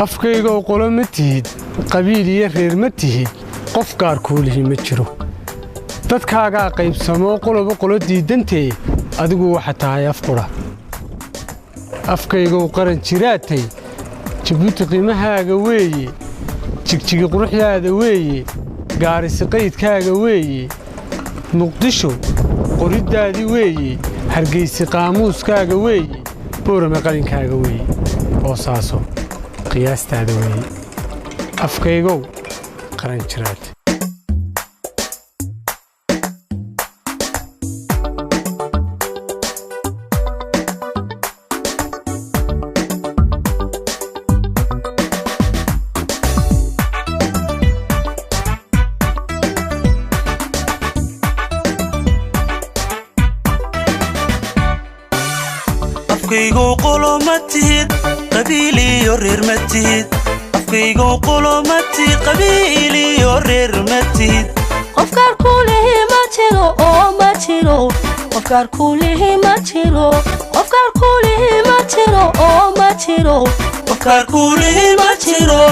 Afkaygow qolo ma tihid, qabiil iyo reer ma tihid, qof gaar kuulihi ma jiro. Dadkaagaa qaybsamoo qoloba qolo diiddantee, adigu waxa tahay af qudha. Afkaygow qaran jiraatay, Jabuuti qiimahaaga weeye, Jigjigi quruxdaada weeye, Gaarisi qaydkaaga weeye, Muqdisho qoriddaadii weeye, Hargeysi qaamuuskaaga weeye, Boorame qalinkaaga weeye, Boosaaso qiyaastaada weeye. Afkaygow qaran jiraad. Afkaygow qolo ma tihid, qabiil iyo reer ma tihid. Afkaygow qolo ma tihid, qabiil iyo reer ma tihid. Qofkaar kuulihi ma jiro oo ma jiro. Qofkaar kuulihi ma jiro. Qofkaar kuulihi ma jiro oo ma jiro. Qofkaar kuulihi ma jiro.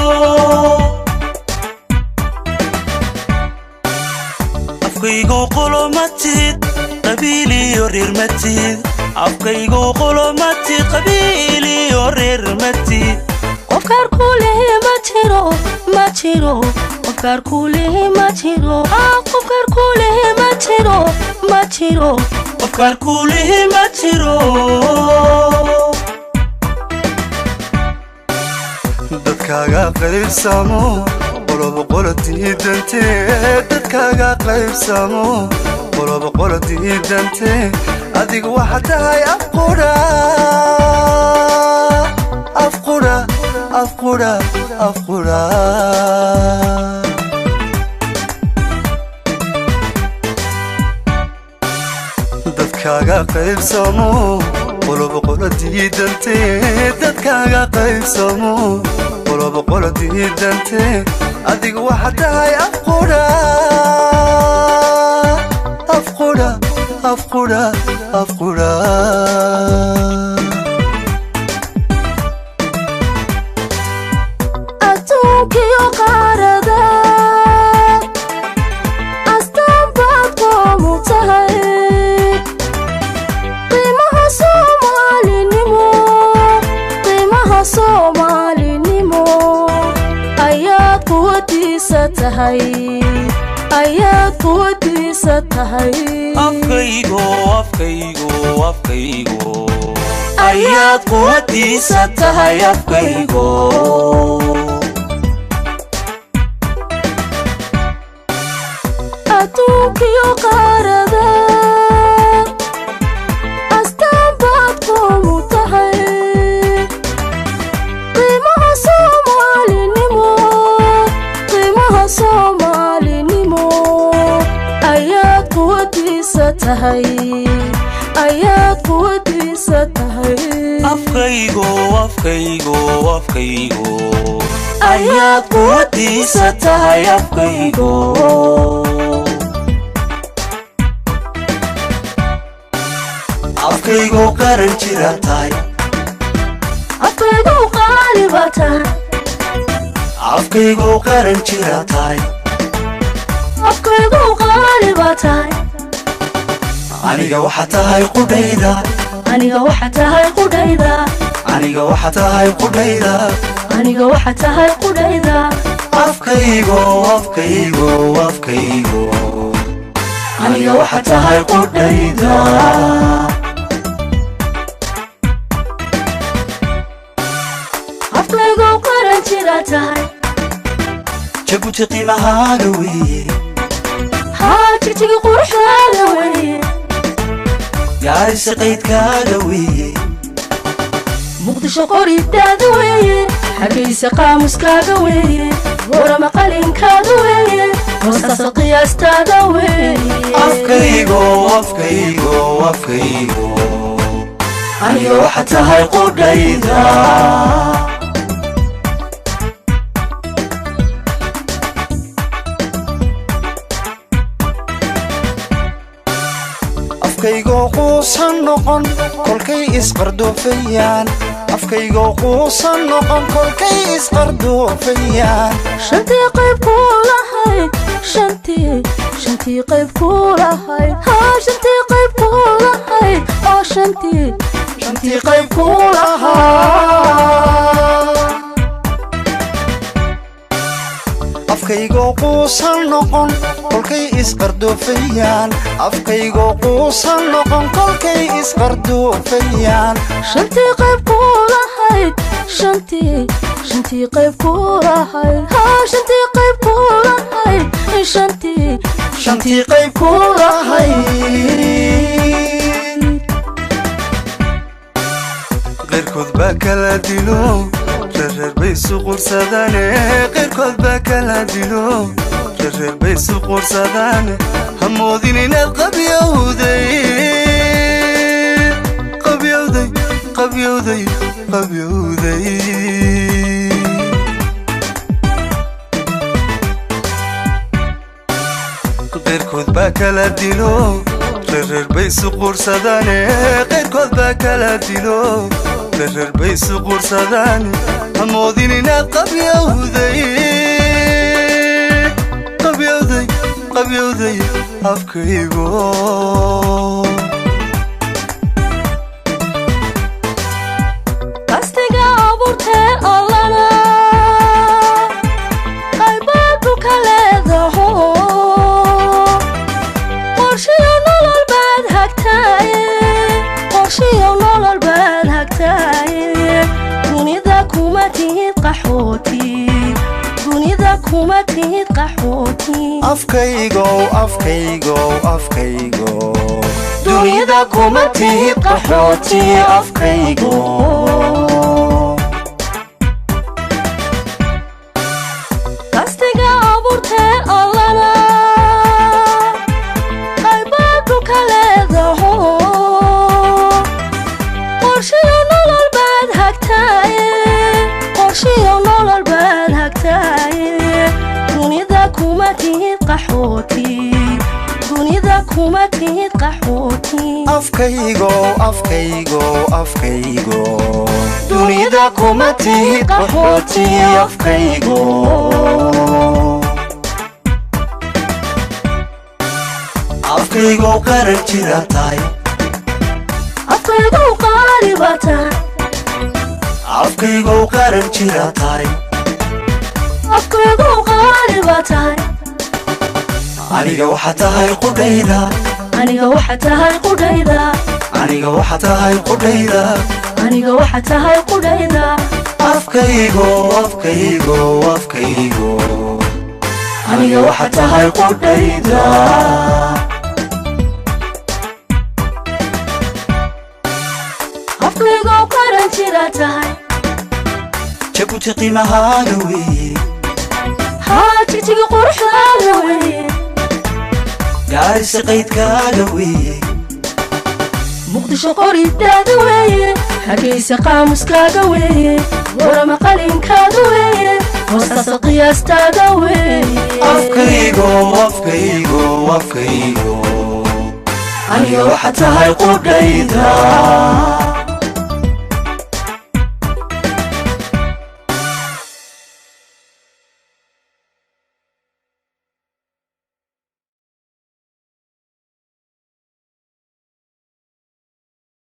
Afkaygow qolo ma tihid, qabiil iyo reer ma tihid. Afkaygow qolo ma tihid, qabiil iyo reer ma tihid. Qofkaar kuulihi ma jiro, ma jiro. Qofkaar kuulihi ma jiro. Qofkaar kuulihi ma jiro, ma jiro. Qofkaar kuulihi ma jiro. Dadkaaga qaybsamo qoloba qolo diidante. Dadkaaga qaybsamo qoloba qolo diidante, adigu waxa tahay afqudha, afqudha, afqudha, afqudha. Dadkaaga qaybsamo qoloba qolo diidante. Dadkaaga qaybsamo qoloba qolo diidante, adigu waxa tahay afqudha, afqudha, afqudha, afqudha. Adduunkiyo qaarada astaan baad qoomu tahay. Qiimaha Soomaalinimo, qiimaha Soomaalinimo ayaad quwadiisa tahay, ayaad quwadiisa tahay. Afkaygo, afkaygo, afkaygo ayaad quwadiisa tahay. Afkaygo. Adduunkiyo qaarada astaan baad qoomu tahay. Qiimaha Soomaalinimo, qiimaha Soomaalinimo ayaad quwadiisa tahay, ayaad quwadiisa tahay. Afkaygo, afkaygo, afkaygo ayaad quwadiisa tahay. Afkaygo. Afkaygu qaran jira tahay. Afkaygu qaali baa tahay. Afkaygu qaran jira tahay. Afkaygu qaali baa tahay. Aniga waxa tahay qudhayda. Aniga waxa tahay qudhayda. Aniga waxa tahay qudhayda. Aniga waxa tahay qudhayda. Afkaygo, afkaygo, afkaygo aniga waxa tahay qudhayda. Afkaygu qaran jira tahay. Jabuuti qiimahaaga weeye. Haa, Jigjigi quruxdaada weeye. Gaarisa qaydkaaga weeye. Muqdisho qoridaada weeye. Hargeysa qaamuskaaga weeye. Warama qalinkaaga weeye. Boosaaso qiyaastaada weeye. Afkaygo, afkaygo, afkaygo aniga waxa tahay qudhayda. Afkaygoo quusan noqon kolkay isqardoofayaan. Afkaygoo quusan noqon kolkay isqardoofayaan. Shantii qayb kuu lahayd, shantii, shantii qayb kuu lahayd, haa, shantii qayb kuu lahayd, oo shantii, shantii qayb kuu lahaa. Afkaygoo quusan noqon kolkay isqardoofayaan. Afkaygoo quusan noqon kolkay isqardoofayaan. Shantii qayb kuu lahayd, shantii, shantii qayb kuu lahayd, haa, shantii qayb kuu lahayd, shantii, shantii qayb kuu lahayd. Qayrkood baa kala dilo, reer bay isu qursadaane. Qayrkood baa kala dilo, reer bay isu qursadaane. Hamoodin inaad qabyowday, qabyowday, qabyowday, qabyowday. Qayrkood baa kala dilo, reer bay isu qursadaane. Qayrkood baa kala dilo, reer bay isu qursadaane. Hamoodin inaad qabyowday, qabyowday, qabyowday afkaygo. Kastiga abuurtee Allana qaybaad dhulka leedaho, qorshiyo nolol baad hagtaaye, qorshiyo nolol baad hagtaaye. Dunida kuma tihid qaxooti, dunida kuma tihid qaxooti. Afkaygow, afkaygow, afkaygo, dunida kuma tihid qaxooti afkaygo. Kastiga abuurtee Allana qaybaad dhulka leedaho, qorshiyo nolol baad hagtaaye, qorshiyo nolol baad hagtaaye. Dunida kuma tihid qaxooti, dunida kuma tihid qaxooti. Afkaygow, afkaygow, afkaygo, dunida kuma tihid qaxooti afkaygo. Afkaygoo qaran jira tahay. Afkaygu qaali baa tahay. Afkaygoo qaran jira tahay. Afkaygu qaali baa tahay. Aniga waxaa tahay qudhayda. Aniga waxa tahay qudhayda. Aniga waxaa tahay qudhayda. Aniga waxa tahay qudhayda. Afkaygo, afkaygo, afkaygo, aniga waxaa tahay qudhayda. Afkaygu qaran jira tahay. Jabuuti qiimahaaga weeye. Haa, Jigjiga quruxdaada weeye. Gaarisa qaydkaaga weeye. Muqdisho qoridaada weeye, Hargeysa qaamuskaaga weeye, Warama qalinkaaga weeye, Hoostaasa qiyaastaada weeye. Afkaygo, afkaygo, afkaygo, aniga waxaa tahay qudhayda.